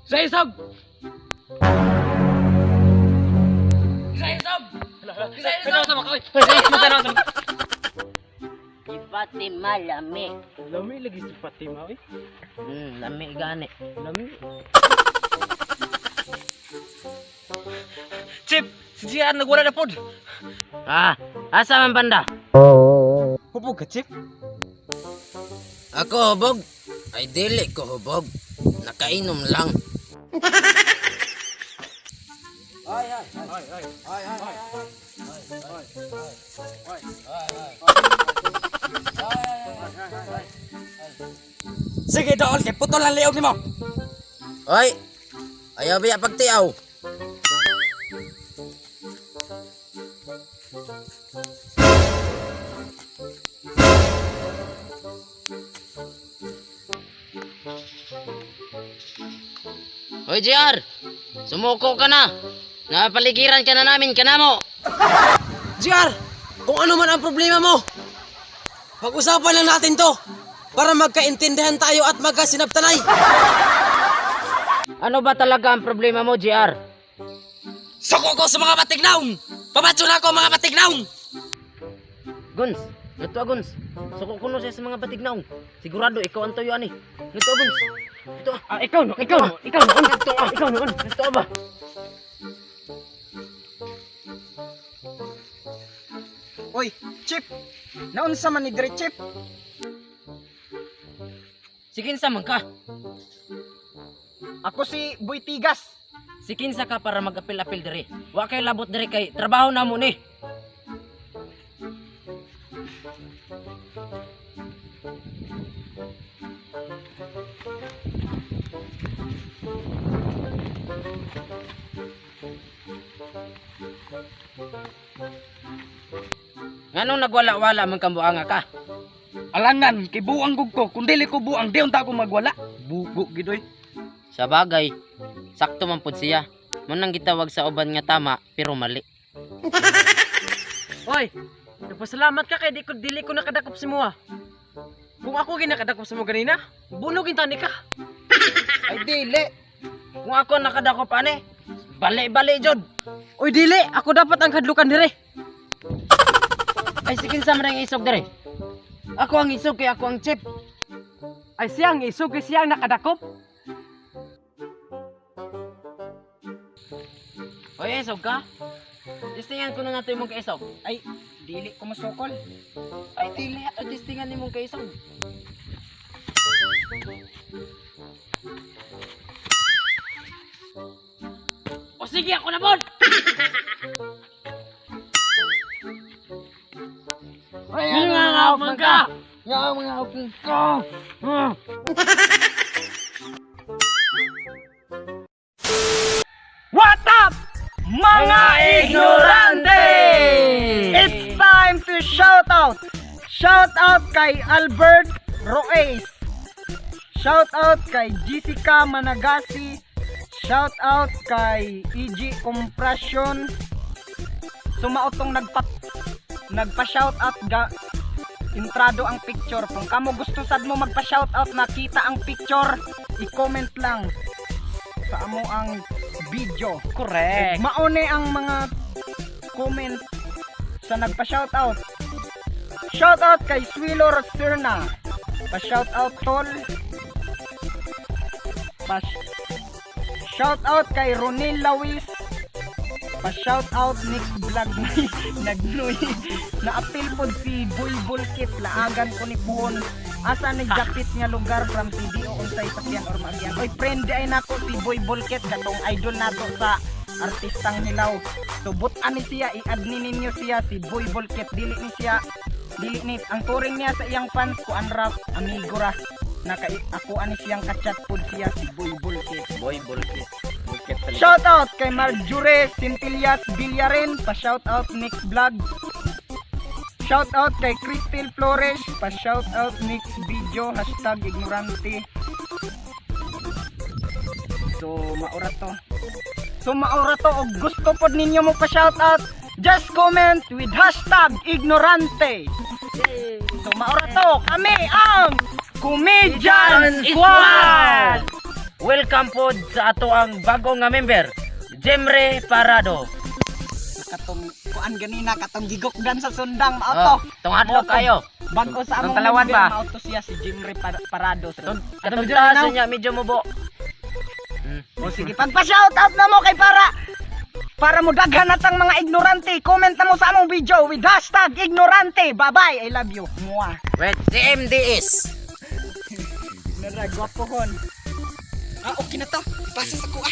Sa isog! Sa isog! Sa isog! Si Fatima lami. Lami lagi si Fatima oy. Lami gani. Lami. Chip, si GR nagwala na pod. Ah, asa man banda? Hubog ka, Chip. Ako hubog. Ay dili ko hubog. Nakainom lang. Sige dool kay putol ang liog nimo. Oy. Ayaw biya pagtiaw. Hoy JR! Sumuko ka na! Napaligiran ka na namin kanamo! JR, kung ano man ang problema mo, pag-usapan lang natin to para magkaintindihan tayo at magkasinabtanay. Ano ba talaga ang problema mo, JR? Suko ko sa mga batignaon! Pabatso na ako mga batignaon! Guns, Ngato Guns. Suko kuno siya sa mga batignaong. Sigurado ikaw ang tuyo ani. Ngato Guns. Ito. Ah, ikaw no, ikaw no, ikaw no, Ngato ah. ikaw noon. Ngato ba? Oy, Chip! Naunsa man ni dire, Chip? Sige sa man ka. Ako si Boy Tigas. Si kinsa ka para mag-apil-apil diri. Wa kay labot diri kay trabaho na mo ni. Nganong nagwala-wala man kang buanga ka? Alangan kay buang gug ko, kung dili ko buang di unta ako magwala. Bugo gid oy. Sa bagay, sakto man pud siya. Munang gitawag sa uban nga tama pero mali. Oy, nagpasalamat ka kay di ko dili ko nakadakop sa mua. Kung ako ginakadakop sa mo ganina, bunugin tani ka. Ay dili. Kung ako nakadakop ani, bali-bali jud. Oy dili, ako dapat ang kadlukan dire. Ay sige sa man ang isog dire. Ako ang isog kay ako ang chip. Ay siyang isog kay siyang nakadakop. Oy, isog ka? Testingan ko na nato imong kaisog. Ay, dili ko musukol. Ay dili ato testingan nimong kaisog. O sige, ako na pod. Ay, nga man ka. Nga mga ka. What up, mga ignorante? It's time to shout out. Shout out kay Albert Roes. Shout out kay Jessica Managasi. Shout out kay EG Compression. Sumaotong nagpa shout out ga intrado ang picture. Kung kamo gusto sad mo magpa shout out nakita ang picture, i-comment lang sa amo ang video. Correct. Maone ang mga comment sa nagpa-shoutout. Shoutout kay Swilo Roserna. Pa-shoutout tol. Pa shoutout kay Ronel Lawis. Pa-shoutout next vlog na nagnuy. Naapil pod si Boy Bulkit laagan ko ni Puhon. Asa ni Japit nga lugar from CDO unsay sakyan or maagyan. Oy friend ay nako si Boy Bulkit katong idol nato sa artistang hilaw. So butan ni siya, i-add ni ninyo siya si Boy Bulkit, dili ni siya dili ni ang turing niya sa iyang fans kuan ra amigo ra. Naka ako ani siyang kachat pod siya si Boy Bulkit. Boy bulkit. Bulkit sa Shout out kay Marjure Centillas Villarin, pa shout out next vlog. Shout out kay Crystal Flores, pa shout out next video #ignorante. So maura to. So maura to og gusto pod ninyo mo pa shout out, just comment with #ignorante. So maura to, kami ang Comedian Squad! Welcome po sa ato ang bago nga member, Jemre Parado. Katong kuan ganina, katong gigukdan sa sundang mao to. Oh, tong hadlok kayo. Bago sa among Nung talawan member, ba? mao to siya si Jimre Parado. So, Katong taas niya medyo mubo. O sige, pagpa-shoutout na mo kay para mo daghan natang mga ignorante. Comment na mo sa among video with #ignorante. Bye-bye. I love you. Mwah. Wait, CMDS. Nara, gwapo kon. Ah, okay na to. Ipasa sa kuha.